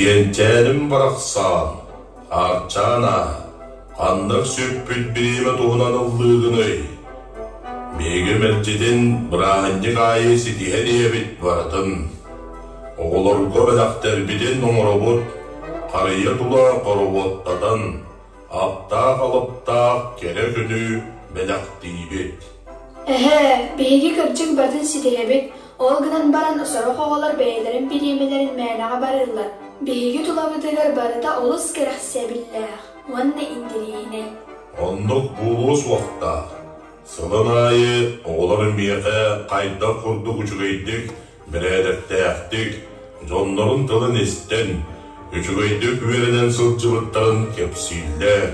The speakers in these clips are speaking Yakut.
Сиэнчээним барахсан, Хаарчаана, ханнык сүппүт бириэмэ туһунан ыллыыгыный? Биһиги мэлдьитин бырааһынньык аайы ситиһэн иһэбит барытын. Оҕолорго бэлэхтэрбитин оҥоробут, харыйа тула хороводтатан, аптаах-алыптаах кэрэ күнү бэлэхтиибит. Эһээ, биһиги кырдьык барытын ситиһэбит, ол гынан баран сорох оҕолор бэйэлэрин бириэмэлэрин мээнэҕэ барыыллар. Биһиги тулабытыгар барыта олус кэрэхсэбиллээх уонна интэриэһинэй. Оннук буолуо суохтаах. Сылын аайы оҕолор миэхэ хайдах курдук үчүгэйдик, бэрээдэктээхтик, дьоннорун тылын истэн, үчүгэйдик үөрэнэн сылдьыбыттарын кэпсииллэр.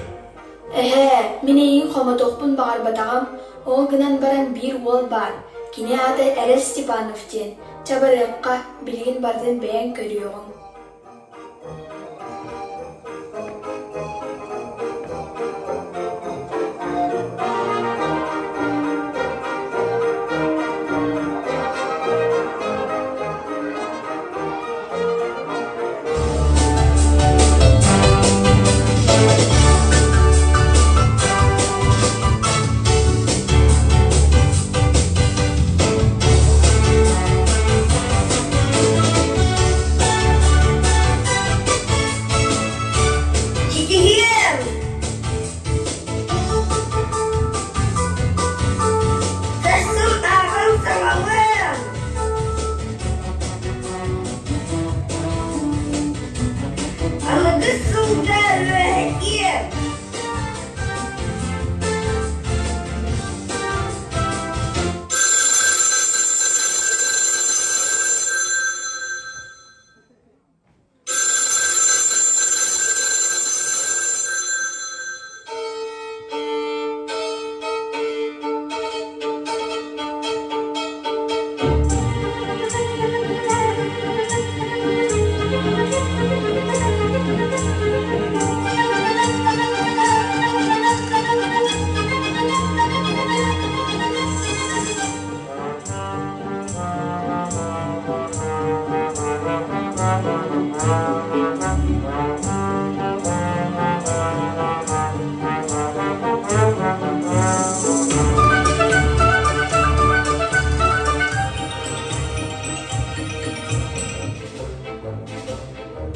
Эһээ, мин эйигин хомотуохпун баҕарбатаҕым, ол гынан баран биир уол баар, кини аата Эрэл Степанов диэн, чэ барыахха, билигин барытын бэйэҥ көрүөҕүҥ. Ситиһиэм! Сарсын ааҕан саҥалыам! Аныгыс сылга үөһэтиэм!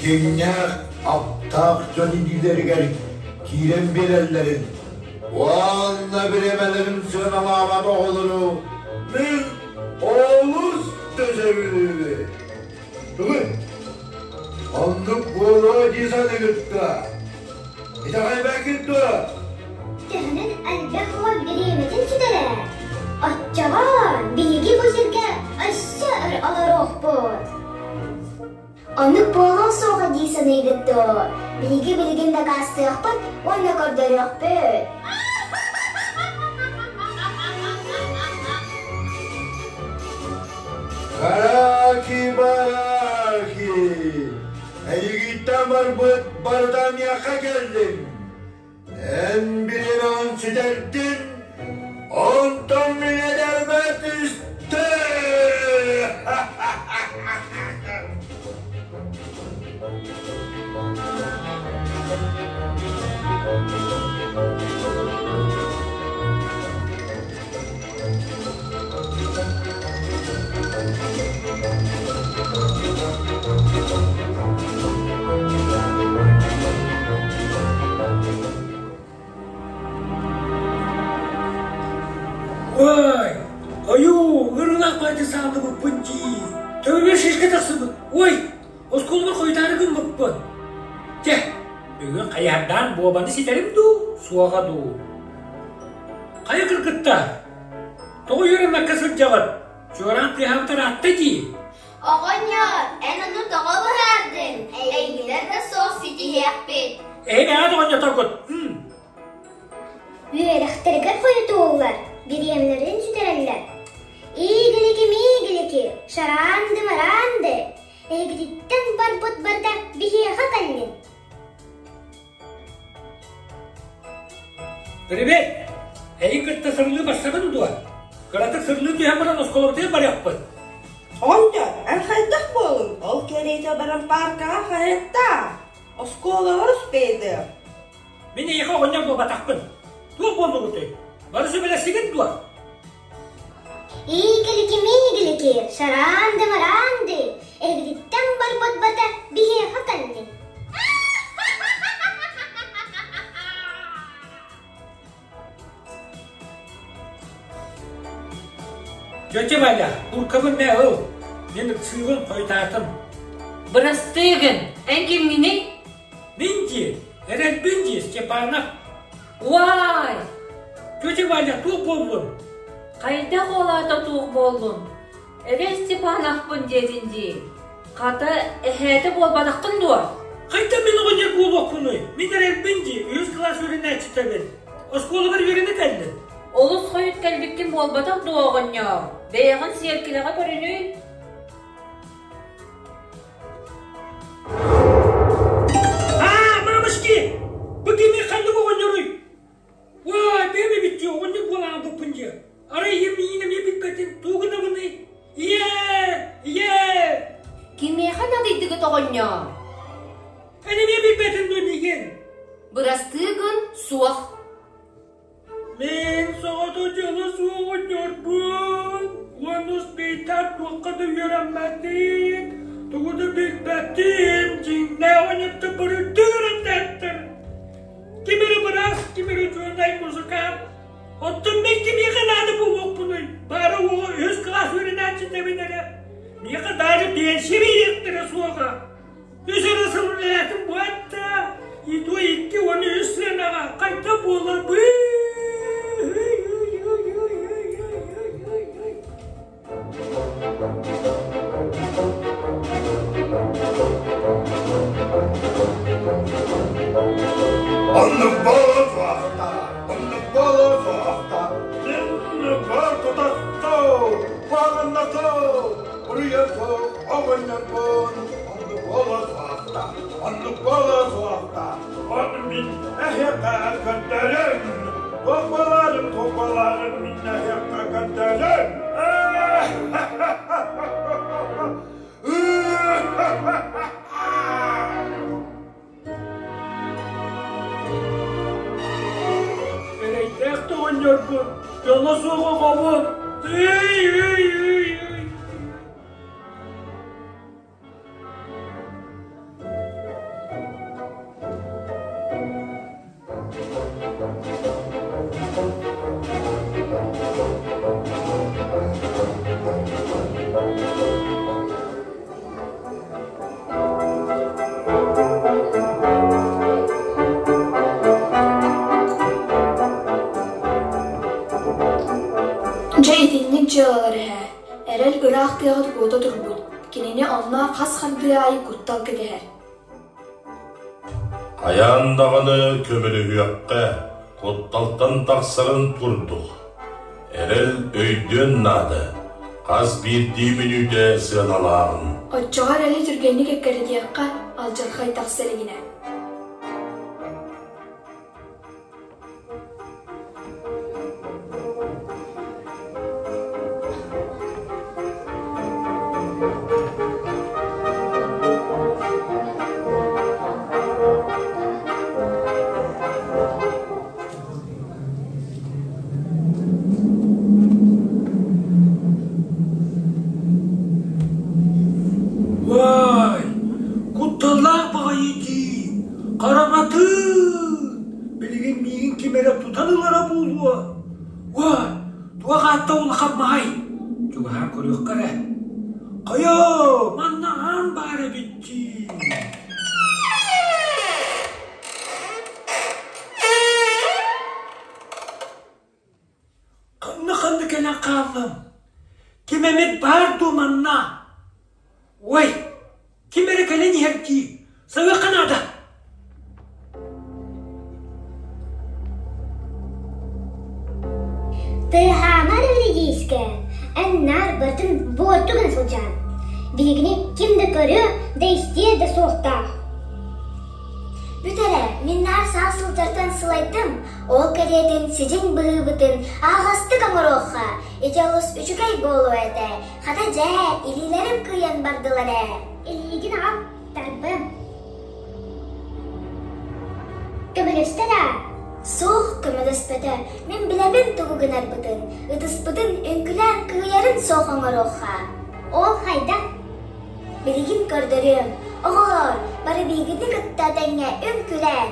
Дьиҥнээх аптаах дьон илиилэригэр киирэн биэрэллэрин уонна бириэмэлэрин сыаналаабат оҕолору мин олус да сөбүлүүбүн. Тугуй? Оннук буолуо дии саныыгыт дуо? Итэҕэйбэккит дуо? Төһөнөн элбэх уол бириэмэтин сүтэрэр, оччоҕо биһиги бу сиргэ өссө өр олоруохпут. Оннук буолуо суоҕа дии саныыгыт дуо? Биһиги билигин дакаастыахпыт уонна көрдөрүөхпүт. Караки-бараки! Эйигиттэн барбыт барыта миэхэ кэллиҥ. Эн бириэмэҕин сүтэрдин, онтон мин эдэрбэ түстэ! Ой, ойуу, ырылаах баайда сааллыбыппын дии. Төбөбөр шишка тахсыбыт. Ой, оскуолабар хойутаары гыммыппын. Чэ, бүгүн хайаһардаан буобаны ситэрим дуу, суоҕа дуу? Хайа кыргыттар, тоҕо үөрэммэккэ сылдьаҕыт? Чуораан тыаһаабыт ыраатта дии. Оҕонньор, эн ону тоҕо быһаардыҥ? Эйигинэ да суох ситиһиэхпит. Эһиги оҕонньоторгут. Үөрэхтэригэр хойутууллар, бириэмэлэрин сүтэрэллэр. Иигилики-миигилики, шараанды-мараанды, эһигититтэн барбыт барыта биһиэхэ кэллин. Привет! Эйигин кытта сырылыы барсабын дуо? Кыратык сырылыы түһэн баран оскуолабытыгар барыахпыт. Оҕонньор, эн хайдах буолуҥ? Ол кэриэтэ. бэйэтэ баран пааркаҕа хаһыаттаа, оскуолаҕа успейдыам. Мин эйиэхэ оҕонньор буолбатахпын. Туох буоллугутай? Бары сүбэлэстигит дуо? Иигилики-миигилики, сараанды-мараанды, эһигититтэн барбыт бата биһиэхэ кэллин. Тетя Валя, куркабын мэ ыл. Мин ыксыыбын хойутаатым. Бырастыы гын, эн кимҥиний? Мин дии, эрэлбин дии, Степанов. Уай! Тетя Валя, туох буоллун? Хайдах ол аата туох буоллун? Эрэл Степановпын диэтин дии. Хата, эһээтэ буолбатаххын дуо? Хайдах мин оҕонньор буолуохпунуй? Мин эрэлбин дии, үһүс кылаас үөрэнээччитэбин. Оскуолабар үөрэнэ кэллим. Олус хойут кэлбиккин буолбатах дуо, оҕонньоор? Бэйэҕин сиэркилэҕэ көрүнүй. Аа, мамочки! Бу кими ханнык оҕонньоруй? Уай, бэйэм эбит дии, оҕонньор буолан аҕалбыппын дии. Арай ийэм миигин эмиэ билбэтин, тугу гынабыный? Ийээ! Ийээ! Кимиэхэ надыйдыгыт оҕонньоор? Эн эмиэ билбэтин дуо миигин? Бырастыы гын, суох. Мин соҕотох дьоло суох оҕонньорбун. Уонус бейтар туохха да үөрэммэтим, тугу да билбэтим, дьиҥнээх оҕонньоттор бары үөрэтээттэр. Ким эрэ быраас, ким эрэ учуонай, музыкант. Оттон мин кимиэхэ наада буолуохпунуй? Баара уоҕа үһүс кылаас үөрэнээччитэбин эрэ. Миэхэ даже пенсия биэриэхтэрэ суоҕа. Үс эрэ сыл үлэлээтим буолта. И то 2 13 сыанаҕа хайда буолабый? Оннук буолуо суохта, оннук буолуо суохта. Син бар тутаттоо, куһаҕаннатоо, буруйа суох оҕонньорбун. Оннук буолуо суохта, оннук буолуо суохта. Ону мин эһиэхэ көрдөрөм. Туох буоларын мин эһиэхэ көрдөрөм. Эрэйдээх да оҕонньорбун, дьоло суох оҕобун. Ый, ый, ый, ый. Дьэ итинник дьыалалар эһээ, Эрэл ыраах тыаҕа куота турбут, кинини онно хас хардыы аайы куттал кэтэһэр. Хайаан даҕаны көмөлөһүөххэ, кутталтан тахсарын курдук. Эрэл өйдүөн наада, хас биирдии мүнүүтэ сыаналааҕын. Оччоҕо эрэли түргэнник эккирэтиэххэ, алдьархай тахса илигинэ. Уай, кутталлаах баҕайы дии, хараҥатын! Билигин миигин ким эрэ тутан ылара буолуо. Уай, туох аатта улахан маай? Чугаһаан көрүөххэ эрэ. Хайа, манна аан баар эбит дии. Ханна-ханна кэлэн хааллым? Ким эмит баар дуу манна? Ой, ким эрэ кэлэн иһэр дии, саҥыахха наада. Тыаһаамар Билигиискэ, эн наар барытын буорту гына сылдьаҕын. Биһигини ким да көрүө, да истиэ да суохтаах. Бүт эрэ, мин наар саас сылдьартан сылайдым. Ол кэриэтин сидьиҥ быһыыбытын аһаҕастык оҥоруохха, ити олус үчүгэй буолуо этэ. Хата дьэ, илиилэрим кыйан бардылар ээ. Илиигин Эйигин аҕал тарбыам. Көмөлөстө да? Суох көмөлөспөтө. Мин билэбин тугу гынарбытын. Ытыспытын үҥкүлээн кыайарын суох оҥоруохха. Ол хайдах? Билигин көрдөрүөм. Оҕолоор, бары биһигини кытта тэҥҥэ үҥкүлээн.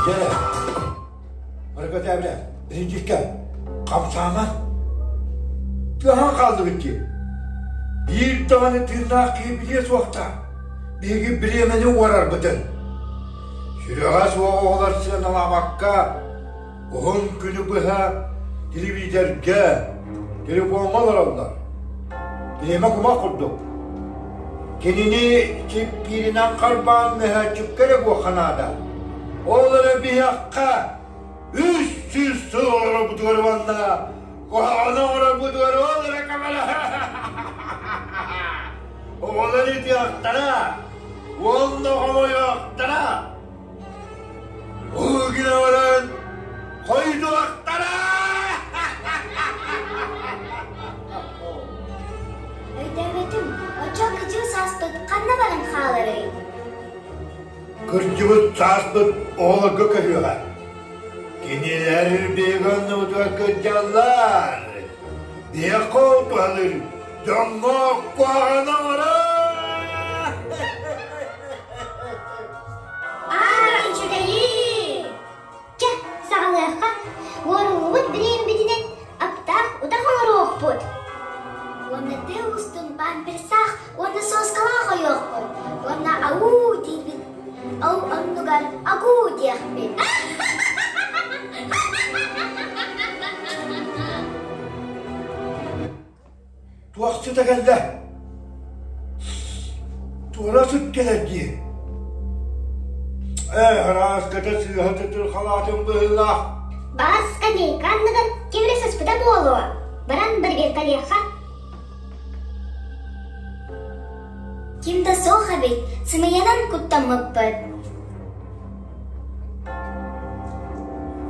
Дьэ, Маргатаабля, Ридикка, хамсаама. Тыаһаан хааллыбыт дии. Биир даҕаны тыыннаах киһи билиэ суохтаах. Биһиги бириэмэни уорарбытын. Сүрэҕэ суох оҕолор сыаналаабакка, Уһун күнү быһа телевизорга, телефоҥҥа олороллор. Биһиэмэ кумах курдук. Кинини чиппииринэн харбаан мөһөөччүккэ эрэ буохха наада. Ол эрэ биһиэххэ 300 сыл олорорбутугар уонна куһаҕаны оҥорорбутугар ол эрэ көмөлөһө. Оҕолор ытыахтара уонна хомойуохтара. Уу гына баран хойдуохтара! Өйдөөбөтүм, оччо кыдьыы сааспыт ханна баран хааларый? Кырдьыбыт сааспыт оҕолорго көһүөҕэ. Кинилэр биһиги оннубутугар кырдьаллар. Биһиэхэ ол туһалыыр, дьоҥҥо куһаҕаны оҥорор. Аа, үчүгэйи! Чэ, саҕалыахха. Уоруллубут бириэмбитинэн аптаах утах оҥоруохпут. Уонна тыа устун памперсаах уонна суоскалаах ойуохпут. Уонна ауу диирбит. Ол оннугар агуу диэхпит. Туох сыта кэллэ? Туора сыт кэлэр дии. Ээ, араската сыыһа тытыр халаатын быһыылаах. Баҕар скамейка анныгар ким эрэ сыспыта буолуо. Баран быргыйкалыахха. Ким да суох эбит, сымыйанан куттаммыппыт.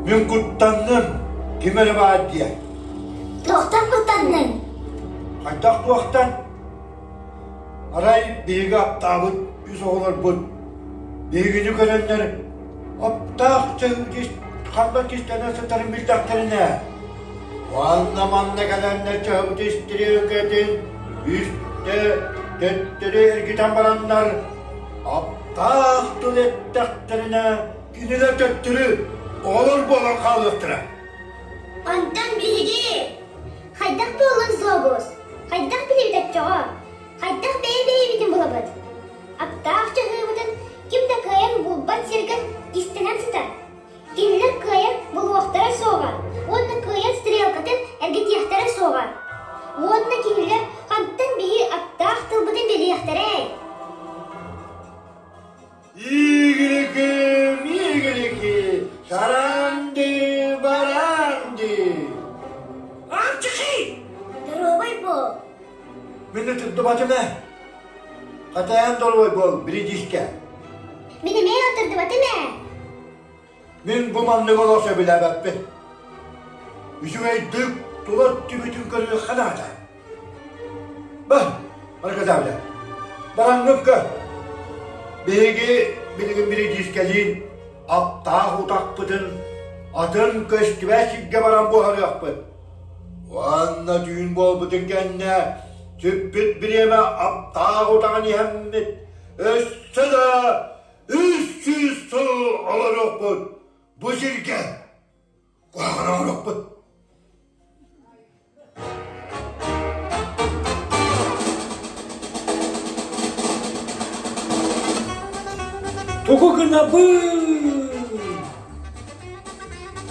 Мин куттанным, ким эрэ баар диэн. Туохтан куттанныҥ? Хайдах туохтан? Арай биһиги аптаабыт үс оҕолорбут биһигини көрөннөр аптаах чаһыы ханна кистэнэ сытарын билдэхтэринэ уонна манна кэлэннэр чаһыбыт истириэкэтин үстэ төттөрү эргитэн бараннар аптаах тыл эттэхтэринэ кинилэр төттөрү оҕолор буолан хаалыахтара. Онтон биһиги хайдах буоллун злобус? Хайдах билэбит оччоҕо? Хайдах бэйэ-бэйэбитин булабыт? Аптаах чаһыыбытын ким да кыайан булбат сиргэр кистэнэн сытар. Кинилэр кыайан булуохтара суоҕа уонна кыайан стрелкатын эргитиэхтэрэ суоҕа. Уонна кинилэр хантан биһи аптаах тылбытын билиэхтэрэй? Игрики, мигрики, саранди, баранди. Амчыхи! Доруобай буол. Мин ытырдыбатым ээ. Хатайан доруобай буол, биридиискэ. Мин эмиэ ытырдыбатым ээ. Мин бу маннык олох сөбүлээбэппин. Үчүгэйдик тула өттүбүтүн көрүөххэ наада. Ба, Маргазавля, бараҥҥын көр. Биһиги билигин биридиискэлиин аптаах утахпытын атын көстүбэт сиргэ баран буһарыахпыт. Уонна түүн буолбутун кэннэ сүппүт бириэмэ аптаах утаҕын иһэммит. Өссө да 300 сыл олоруохпут бу сиргэ куһаҕаны оҥоруохпут. Тугу гынабын?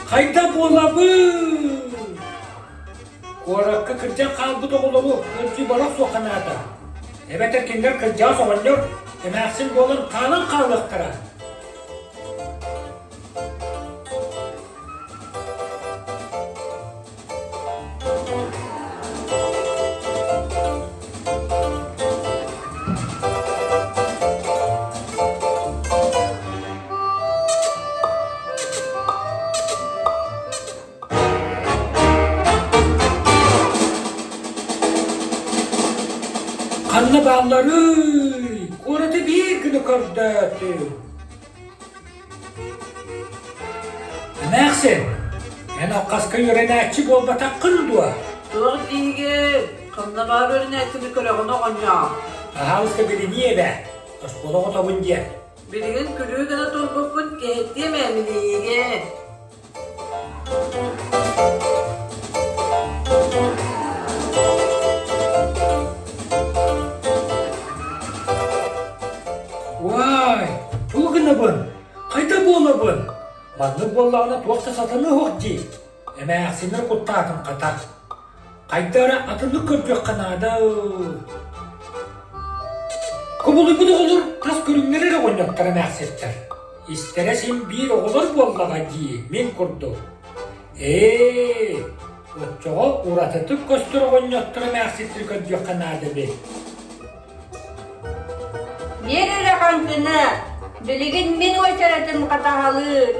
Хайда буолабын? Куоракка кырдьан хаалбыт оҕолору көрдүү бара охсуохха наада. Эбэтэр кинилэр кырдьаҕас оҕонньор, эмээхсин буолан хаалан хаалыахтара. Ханна баалларый? Куораты биир гына көрдөөтүм. Эмээхсин, эн алхаска үөрэнээччи буолбатаххын дуо? Туох диигин? Ханна баар үөрэнээччини көрөҕүн оҕонньоор? Аһаалыска билинии эбээ, оскуола оҕотобун диэн. Билигин күлүү гына турбуппун кэһэттиэм ээ миниигэ. Уай, тугу гынабын? Хайда буолабын? Маннык буоллаҕына туох да сатаныа суох дии. Эмээхсиннэр куттаатым хата. Хайда эрэ атыннык көрдүөххэ наада. Кубулуйбут оҕолор тас көрүҥнэрэ эрэ оҕонньоттор эмээхситтэр. Истэрэ син биир оҕолор буоллаҕа дии, мин курдук. Ээ, оччоҕо уратытык көстөр оҕонньоттор эмээхситтэри көрдүөххэ наада эбит. Биэр эрэ хаҥкыны, билигин мин уочаратым хатаһалыыр.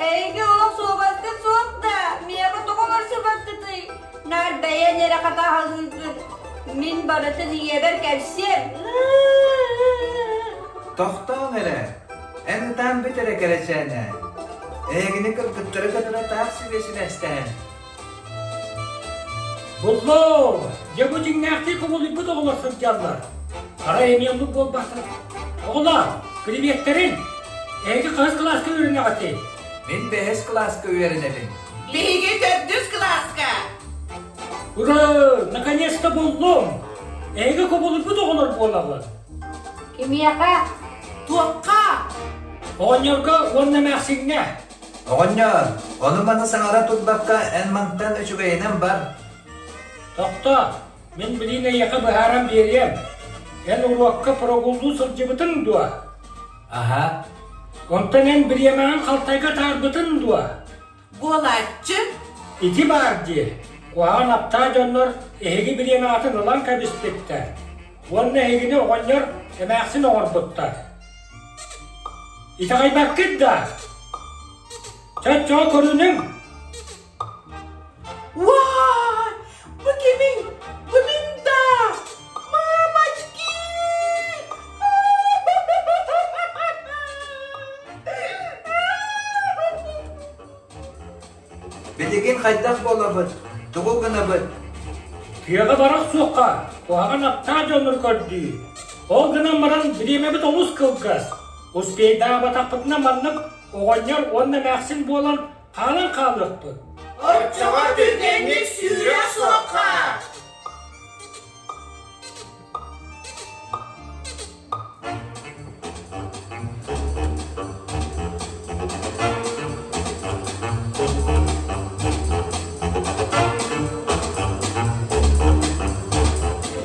Эйиги олох суобаскыт суох да, миэхэ тоҕо көрсүбэккитий? Наар бэйэн эрэ хатаһалыыргыт. Мин барытын ийэбэр кэпсиэм. Тохтооҥ эрэ, эн ытаан бүт эрэ кэрэчээнэ. Эйигини кыргыттары кытары таах сибиэ сибээстэһэн. Буллоо! Дьэ бу дьиҥнээхтии кубулуйбут оҕолор сылдьаллар. Арай эмиэ оннук буолбатар. Оҕолоор, приветтэрин! Эһиги хаһыс кылааска үөрэнэҕитий? Мин бэһис кылааска үөрэнэбин. Биһиги төрдүс кылааска. Ура! Наконец-то буллум! Эһиги кубулуйбут оҕолор буолаҕыт. Кимиэхэ? Туохха? Оҕонньорго уонна эмээхсиҥҥэ. Оҕонньор, ону-маны саҥара турбакка эн мантан үчүгэйинэн бар. Тохтоо, мин билиин эйиэхэ быһааран биэриэм. Эн уруокка прогуллуу сылдьыбытыҥ дуо? Аһа. Онтон эн бириэмэҕин халтайга таарбытыҥ дуо? Буолааччы. Ити баар дии. Куһаҕан аптаах дьоннор эһиги бириэмэҕитин ылан кэбиспиттэр. Уонна эһигини оҕонньор эмээхсин оҥорбуттар. Итэҕэйбэккит да? Чоччоҕо көрүнүҥ! Уай! Бу кимий? Бу мин да! Мамочки! Билигин хайдах буолабыт? Тугу гынабыт? Тыаҕа бара охсуохха, куһаҕан аптаах дьоннору көрдүү. Ол гынан баран бириэмэбит олус кылгас. Успейдаабатахпытына маннык оҕонньор уонна эмээхсин буолан хаалан хаалыахпыт. Оччоҕо түргэнник сүүрэ охсуохха!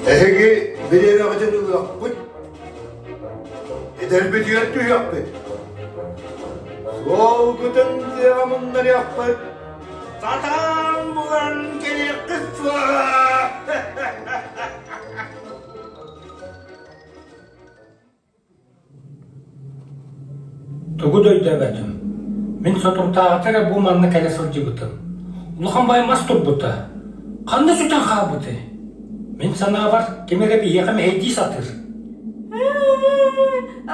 Эһиги бириэмэҕитин ылыахпыт, эдэрбитигэр түһүөхпүт. Суолгутун тыаҕа муннарыахпыт, сатаан булан кэлиэххит суоҕа. Тугу да өйдөөбөтүм. Мин соторутааҕыта эрэ бу манна кэлэ сылдьыбытым. Улахан бай мас турбута. Ханна сүтэн хаалбытый? Мин санаабар, ким эрэ биһиэхэ мэһэйдии сатыыр.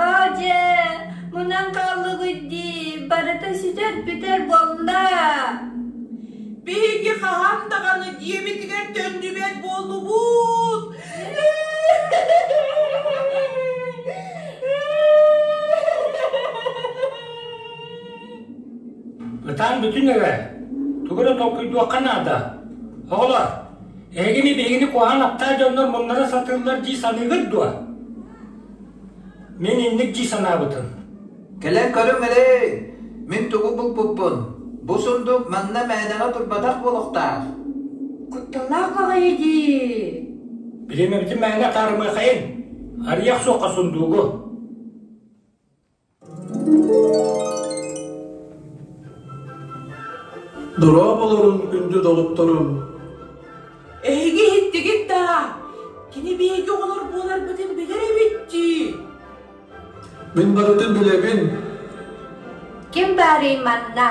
Оо дьэ, мунан хааллыбыт дии, барыта сүтэр бүтэр буолла. Биһиги хаһан даҕаны дьиэбитигэр төннүбэт буоллубут. Ытаан бүтүн эрэ, тугу эрэ толкуйдуохха наада. Оҕолор, эһигини биһигини куһаҕан аптаах дьоннор муннара сатыыллар дии саныыгыт дуо? Мин инник дии санаабытым. Кэлэн көрүҥ эрэй, мин тугу булбуппун, бу сундук манна мээнэҕэ турбатах буолуохтаах. Кутталлаах баҕайы дии. Бириэмэбитин мээнэ атаарымыахайын, арыйах суохха сундуугу. Дорооболорун, күндү доҕотторум! Эһиги иһиттигит даа, кини биһиги оҕолор буоларбытын билэр эбит дии. Мин барытын билэбин. Ким баарый манна?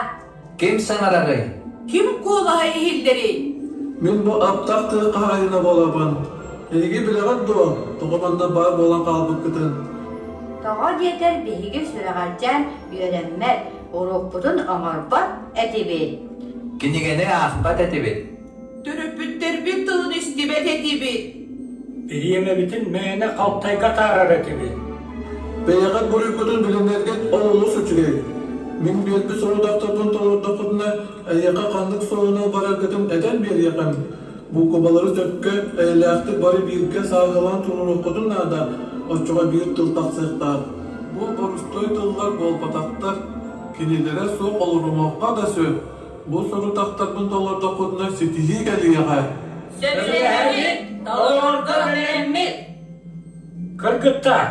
Ким саҥарарый? Ким куолаһа иһиллэрий? Мин бу аптаах тыа хаһаайына буолабын. Эһиги билэҕит дуо, тоҕо манна баар буолан хаалбыккытын? Тоҕо диэтэр биһиги сүрэҕэлдьээн үөрэммэт, уруокпутун оҥорбот этибит. Кинигэни аахпат этибит. Төрөппүттэрбит тылын истибэт этибит. Бириэмэбитин мээнэ халтайга атаарар этибит. Бэйэҕит буруйгутун билинэргит олус үчүгэй. Мин биэрбит сорудахтарбын толордоххутуна, эйиэхэ ханнык суолунан бараргытын этэн биэриэҕим. Буукубалары сөпкө, эйэлээхтик бары бииргэ сааһылаан туруоруоххутун наада, оччоҕо биир тыл тахсыахтаах. Бу борустуой тыллар буолбатахтар, кинилэрэ суох олорумуохха да сөп. Бу сорудахтарбын толордоххутуна ситиһии кэлиэҕэ. Сөбүлэһэбит, толорорго бэлэммит. Кыргыттар,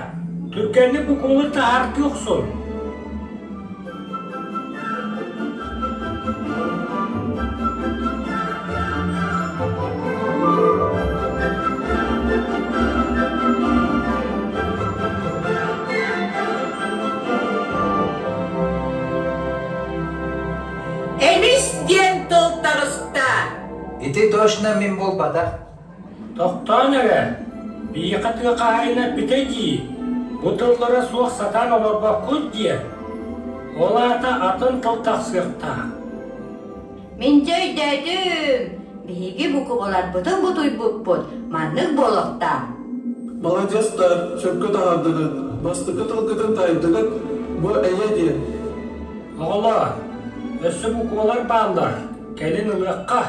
түргэнник укуолу таһаартыы охсун. Эмис диэн тыл таҕыста. Ити точно мин буолбатах. Тохтоон эрэ, биһиэхэ тыа хаһаайына эппитэ дии, бу тыллара суох сатаан олорбоккут диэн. Ол аата атын тыл тахсыахтаах. Мин дьэ өйдөөтүм. Биһиги букубаларбытын бутуйбуппут, маннык буолуохтаах. Маладьыастар, сөпкө таһаардыгыт, бастакы тылгытын таайдыгыт, бу эйэ диэн. Оҕолоор, өссө буквалар бааллар, кэлин ылыахха.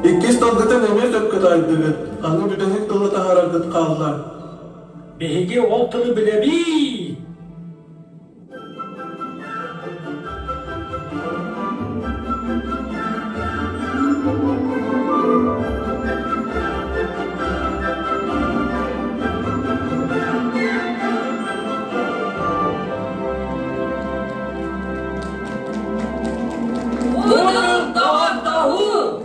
Иккис тылгытын эмиэ сөпкө таайдыгыт, аны бүтэһик тылы таһаараргыт хаалла. Биһиги ол тылы билэбиит. Бу доҕордоһуу!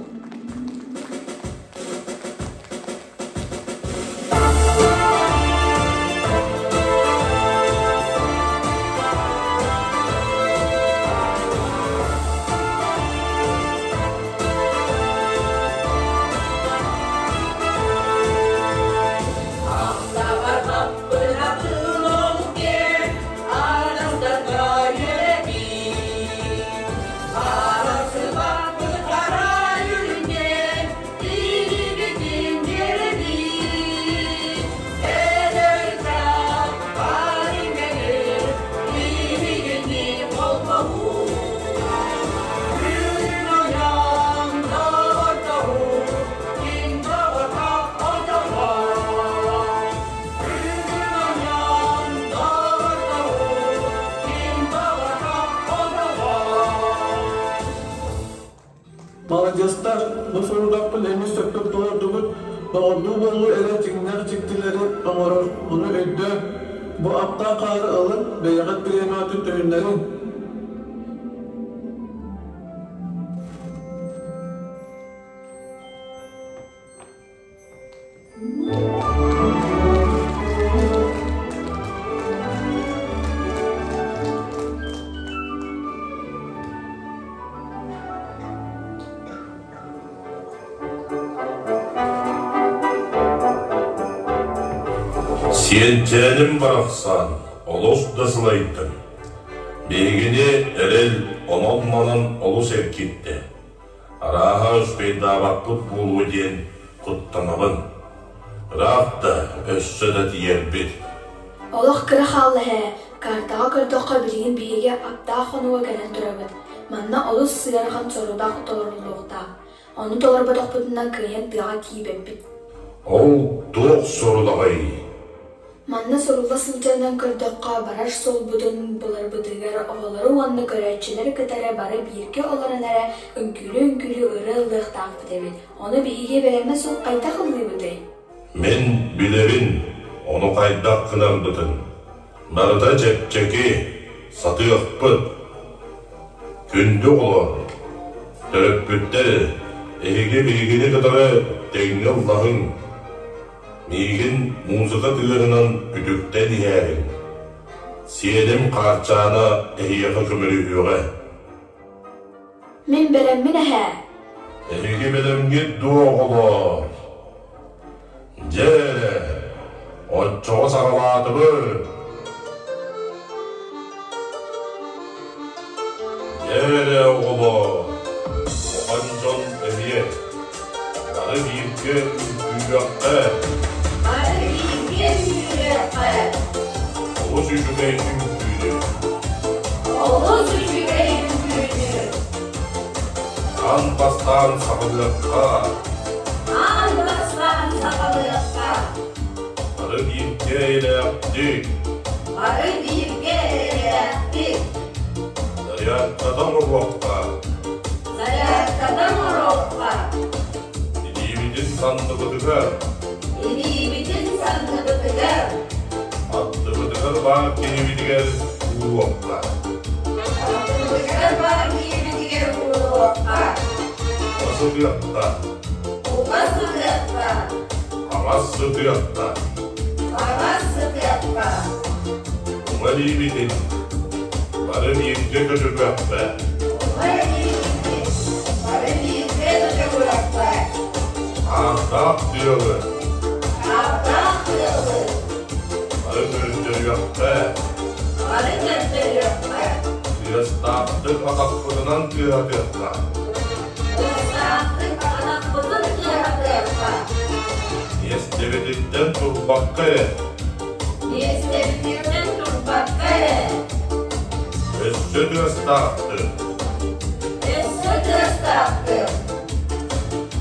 Маладьыастар, бу сорудахпын эмиэ сөпкө толордугут, доҕордуу буолуу эрэ дьиҥнээх дьиктилэри оҥорор, ону өйдөө. Бу аптаах хаары ылын, бэйэҕит бириэмэҕитин төнүннэриҥ. Сиэнчээним барахсан. Олус да сылайдым. Биһигини эрэл онон-манан олус эргиттэ. Арааһа успейдаабаппыт буолуо диэн куттанабын. Ыраах да, өссө да тиийэрбит. Олох кыра хаалла эһээ, картаҕа көрдөххө билигин биһиги аптаах хонууга кэлэн турабыт. Манна олус сыарахан сорудах толоруллуохтаах. Ону толорботохпутуна кыайан тыаҕа тиийбэппит. Ол туох сорудаҕый? Манна сурулла сылдьарынан көрдөххө, барар суолбутун буларбытыгар оҕолору уонна көрөөччүлэри кытары бары бииргэ олорон эрэ үҥкүүлүү-үҥкүүлүү ырыа ыллыахтаахпыт эбит. Ону биһиги бэлэмэ суох хайдах ыллыыбытый? Мин билэбин, ону хайдах гынарбытын. Барыта чэпчэки, сатыахпыт. Күндү оҕолор, төрөппүттэр, эһиги биһигини кытары тэҥҥэ ыллаһыҥ. Миигин музыка тыаһынан үтүктэн иһээриҥ. Сиэним Хаарчаана эһиэхэ көмөлөһүөҕэ. Мин бэлэммин эһээ. Эһиги бэлэмҥит дуо, оҕолоор? Дьэ эрэ, оччоҕо саҕалаатыбыт. Дьэ эрэ, оҕолоор, улахан дьон эмиэ бары бииргэ үҥкүүлүөххэ. Бары бииргэ үҥкүүлүөххэ. Олус үчүгэй үҥкүүнү. Олус үчүгэй үҥкүүнү. Аан бастаан саҕалыахха. Аан бастаан саҕалыахха. Бары бииргэ эйэлээхтик. Бары бииргэ эйэлээхтик. Зарядката оҥоруохха. Зарядката оҥоруохха. Илиибитин санныбытыгар. Илиибитин санныбытыгар. Аттыбытыгар баар киһибитигэр ууруохха. Аттыбытыгар баар киһибитигэр ууруохха. Уга сытыахха. Уга сытыахха. Хаҥас сытыахха. Хаҥас сытыахха. Уҥа илиибитин бары бииргэ көтүрүөххэ. Уҥа илиибитин бары бииргэ көтүрүөххэ. Ааттаах тыалы. Ааттаах тыалы. Бары көрдөрүөххэ. Бары көрдөрүөххэ. Тыастаахтык атахпытынан тыаһатыахха. Тыастаахтык атахпытын тыаһатыахха. Миэстэбититтэн турбакка эрэ. Миэстэбититтэн турбакка эрэ. Өссө тыастаахтык. Өссө тыастаахтык.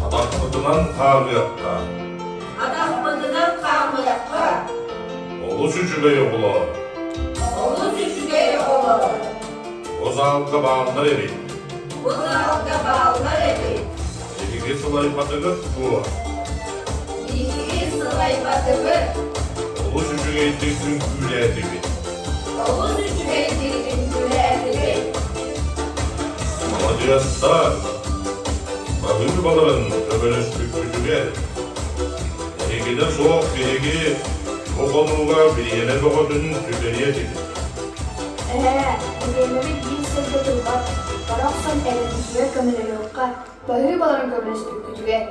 Атахпытынан хаалыахха. Атахпытынан хаамыахха. Олус үчүгэй оҕолор. Олус үчүгэй оҕолор. Бу залга бааллар эбит. Бу залга бааллар эбит. Биһиги сылайбатыгыт дуо? Биһиги сылайбатыбыт. Олус үчүгэйдик үҥкүүлээтибит. Олус үчүгэйдик үҥкүүлээтибит. Маладьыастар! Баһыыбаларын көмөлөспүккүтүгэр. Эһигинэ суох биһиги бу хонууга бириэмэ бөҕөтүн сүтэриэ этибит. Эһээ, бириэмэбит биир сиргэ турбат, бара охсон эрэлбитигэр көмөлөһүөххэ, баһыыбаларын көмөлөспүккүтүгэр.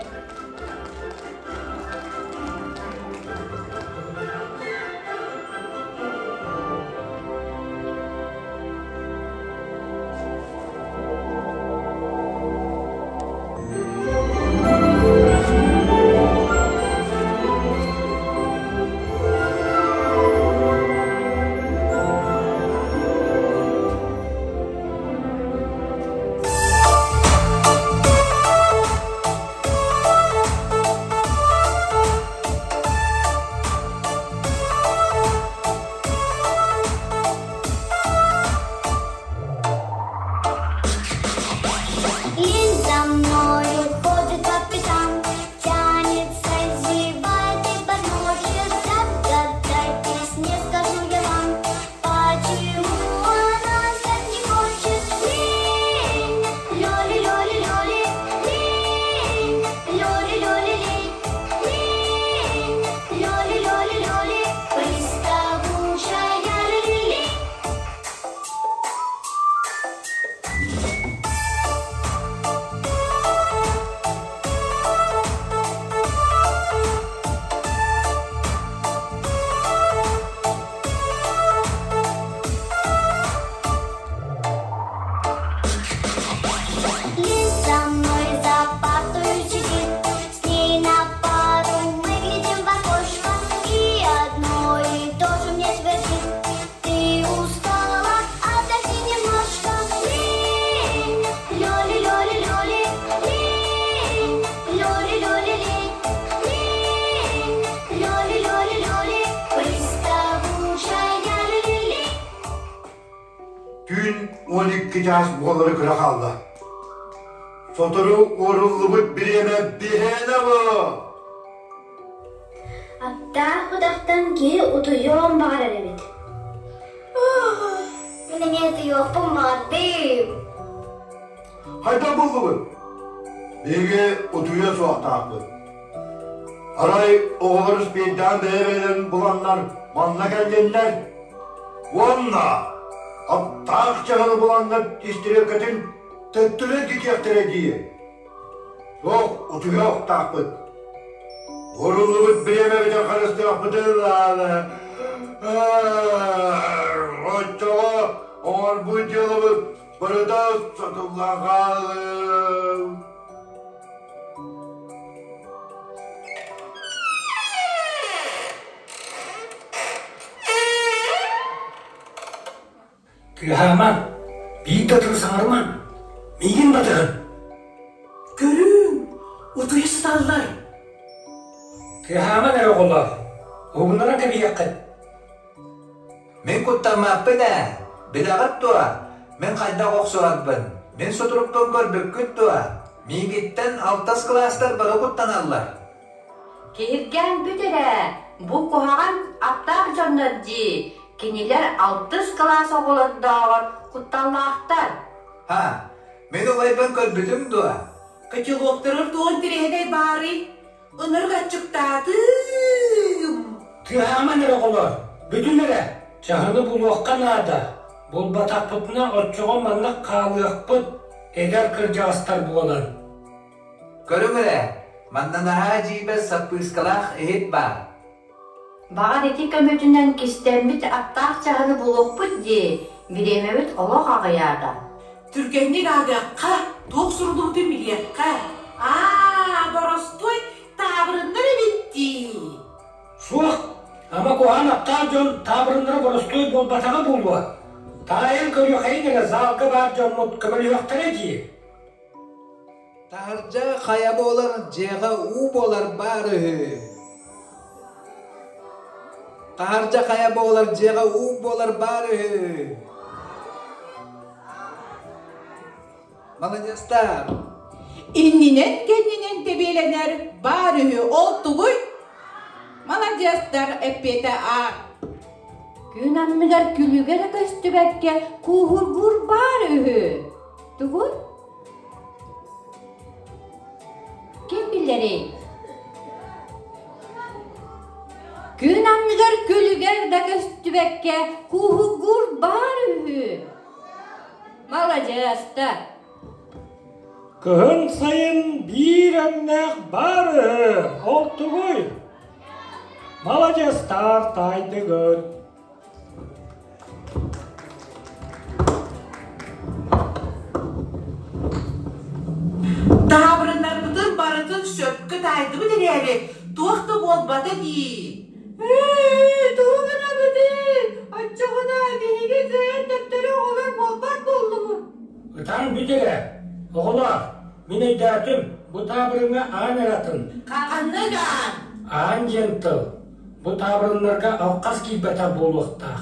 12 чаас буолары кыра хаалла. Сотору уоруллубут бириэмэ биһиэнэ буо! Аптаах утахтан киһи утуйуон баҕарар эбит. Мин эмиэ утуйуохпун баҕардым. Хайдах буллугут? Биһиги утуйуо суохтаахпыт. Арай оҕолор успейдаан бэйэ-бэйэлэрин буланнар манна кэллиннэр уонна аптаах чаһыны буланнар истириэккэтин төттөрү эргитиэхтэрэ дии. Суох, утуйуохтаахпыт. Уруллубут бириэмэбитин харыстыахпытын наада. Оччоҕо оҥорбут дьыалабыт барыта сотуллан хаалыа. Тыаһаамаҥ, биир да тылы саҥарымаҥ, миигин батыһын. Көрүҥ, утуйа сыталлар. Тыаһаамаҥ эрэ оҕолоор, уһугуннаран кэбиһиэххит. Мин куттаммаппын ээ, билэҕит дуо, мин хайдах охсуһарбын, мин сутурукпун көрбүккүт дуо? Миигиттэн алтыс кылаастар бары куттаналлар. Киһиргээн бүт эрэ, бу куһаҕан аптаах дьоннор дии, кинилэр алтыс кылаас оҕолордооҕор кутталлаахтар. Ха, мин убайбын көрбүтүҥ дуо? Котелоктарыгар туох интэриэһинэй баарый? Ынырык аччыктаатым. Тыаһааман эрэ оҕолор, бүтүн эрэ, чаһыны булуохха наада. Булбатахпытына оччоҕо манна хаалыахпыт, эдэр кырдьаҕастар буолан. Көрүҥ эрэ, манна наһаа дьиибэ саппыыскалаах иһит баар. Баҕар ити көмөтүнэн кистэммит аптаах чаһыны булуохпут дии, бириэмэбит олох аҕыйаата. Түргэнник ааҕыахха, туох суруллубутун билиэххэ. Аа, боростуой таабырыннар эбит дии. Суох, ама куһаҕан аптаах дьон таабырыннара боростуой буолбатаҕа буолуо. Таайан көрүөхэйин эрэ залга баар дьоммут көмөлөһүөхтэрэ дии. Таһырдьа хайа буолар, дьиэҕэ уу буолар баар үһү. Таһырдьа хайа буолар, дьиэҕэ уу буолар баар үһү. Маладьыастар! Иннинэн-кэннинэн тэбиэлэнэр баар үһү, ол тугуй? Маладьыастар, эппиэтэ А. Күн анныгар күлүгэ эрэ көстүбэккэ кууһургуур баар үһү. Тугуй? Ким билэрий? Күн анныгар күлүгэр да көстүбэккэ кууһургуур баар үһү. Маладьыастар! Кыһын сайын биир өҥнөөх баар үһү, ол тугуй? Маладьыастар таайдыгыт. Таабырыннарбытын барытын сөпкө таайдыбыт эрээри, туох да буолбата дии. Ээ, тугу гынабытый? Оччоҕуна биһиги кыайан төптөрү оҕолор буолбат буоллубут. Ытаан бүт эрэ, оҕолоор, мин өйдөөтүм, бу таабырыҥҥа аан эрэ атын. Ханнык аан? Аан диэн тыл. Бу таабырыннарга алҕас киирбэтэх буолуохтаах.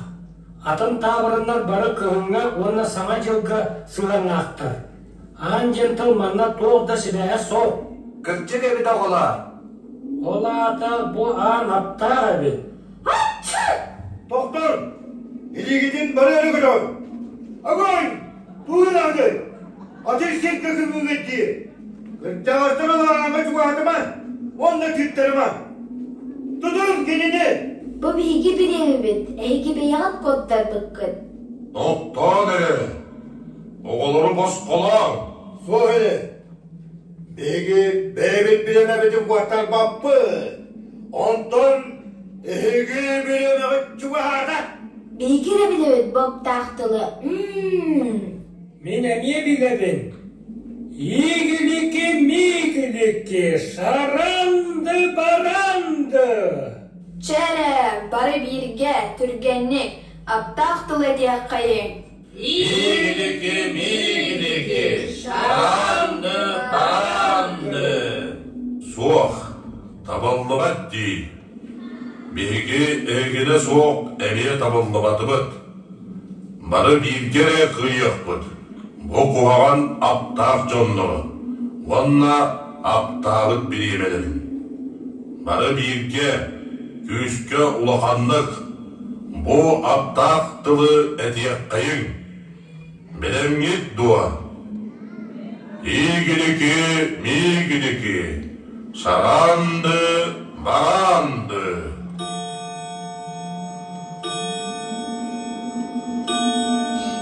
Атын таабырыннар бары кыһыҥҥа уонна Саҥа дьылга сыһыаннаахтар. Аан диэн тыл манна туох да сибээһэ суох. Кырдьык эбит оҕолоор. Ол аата бу аан аптаах эбит. Тохтор! Илиигитин бары өрө көтөҕүҥ! Огонь! Тугун аҕыдый? Атын сиргэ күҥҥүҥҥэ дии! Кырдьаҕастар олоҕоҥҥо чугаһатыма уонна тыыттарыма! Тутуҥ кинини! Бу биһиги бириэмэбит, эһиги бэйэҕит куоттарбыккыт. Тохтоон эрэ! Оҕолору босхолооҥ! Суох ини! Биһиги бэйэбит бириэмэбитин куоттарбаппыт! Онтон эһиги бириэмэҕит чугаһаата! Биһиги эрэ билэбит бобтаах тылы. Мм. Мин эмиэ билэбин. Игилики-мигилики, шаранды-баранды! Чэ эрэ, бары бииргэ, түргэнник, аптаах тыл этиэххэйиҥ. Игилики-мигилики, шаранды-баранды! Суох, табыллыбат дии. Биһиги эһигинэ суох эмиэ табыллыбатыбыт. Бары бииргэ эрэ кыайыахпыт, бу куһаҕан аптаах дьоннору уонна аптаабыт бириэмэлэрин. Бары бииргэ, күүскэ улаханнык бу аптаах тылы этиэххэйиҥ. Бэлэмҥит дуо? Игилики, мигилики, саранды, баранды.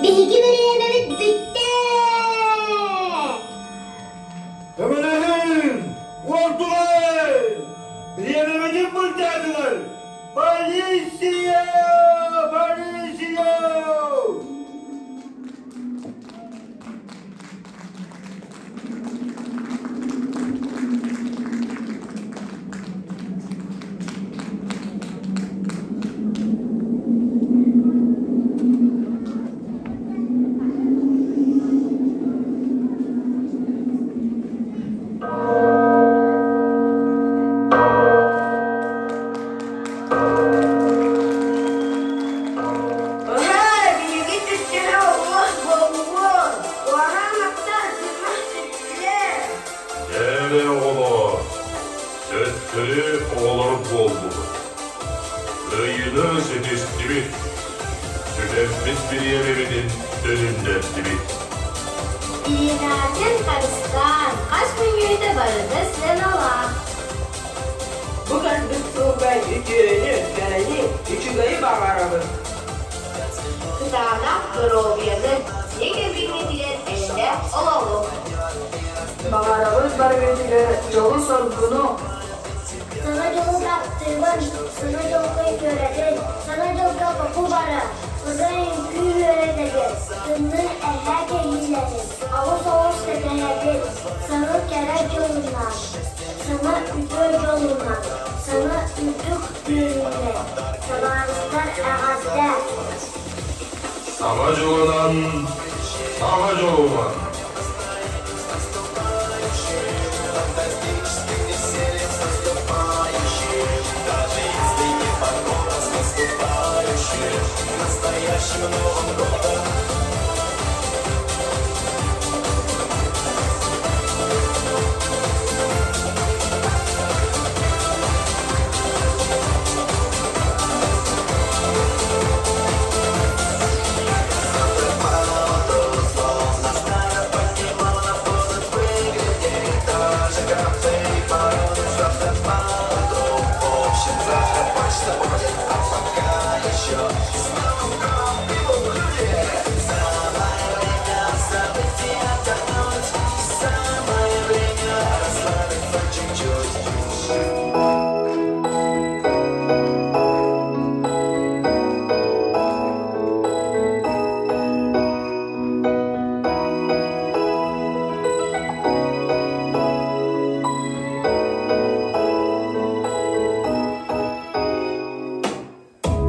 Биһиги бириэмэбит бүттэ! Көмөлөһүҥ! Уордулар! Бириэмэбитин былдьаатылар! Полиция! Полиция! Ура, биһиги түстэрэ олус буоллун! Уһаан сымах түстүлэр! Дьэ оҕолоор, төттөрү оҕолор буоллубут. Кыайыыны ситистибит, сүтэрбит бириэмэбитин төнүннэрдибит. Бириэмэҕитин харыстаан, хас мүнүүтэ барыта сыаналаах. Бу кэлбит сылга үтүөнү, кэрэни, үчүгэйи баҕарабын. Кытаанах доруобуйаны, дьиэ кэргэҥҥитигэр эйэлээх олоҕу. Баҕарабыт барыгытыгар дьолу-соргуну! Саҥа дьолу таптыыбын, саҥа дьолго үөрэтин, саҥа дьолго току бара, ырыа үҥкүү үөрэтэгин, тымныы эһээ кэһиилэрин, олус олус кэтэһэбин, саҥа кэрэ дьолунан, саҥа үтүө дьолунан, саҥа үрдүк үөрүүнэн, табаарыстар эҕэрдэ! Саҥа дьылынан, саҥа дьолунан!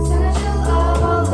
Саҥа дьыл аҕаллын.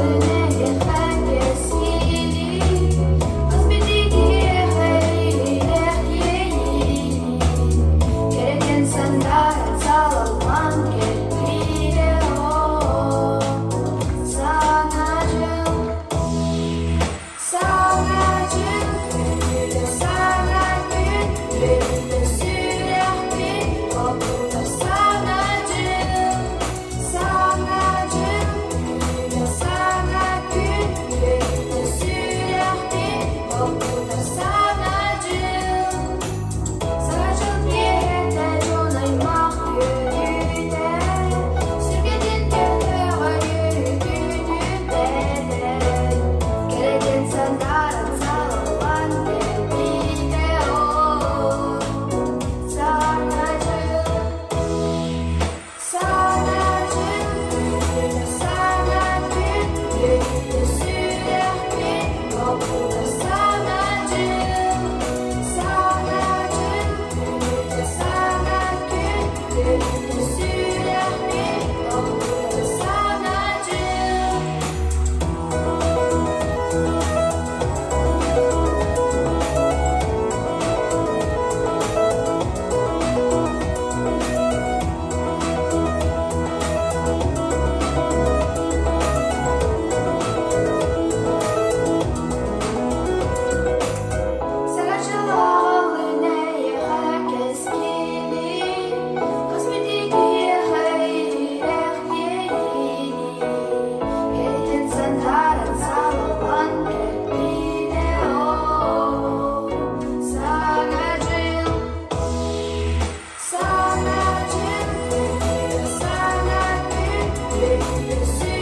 Үөрсү.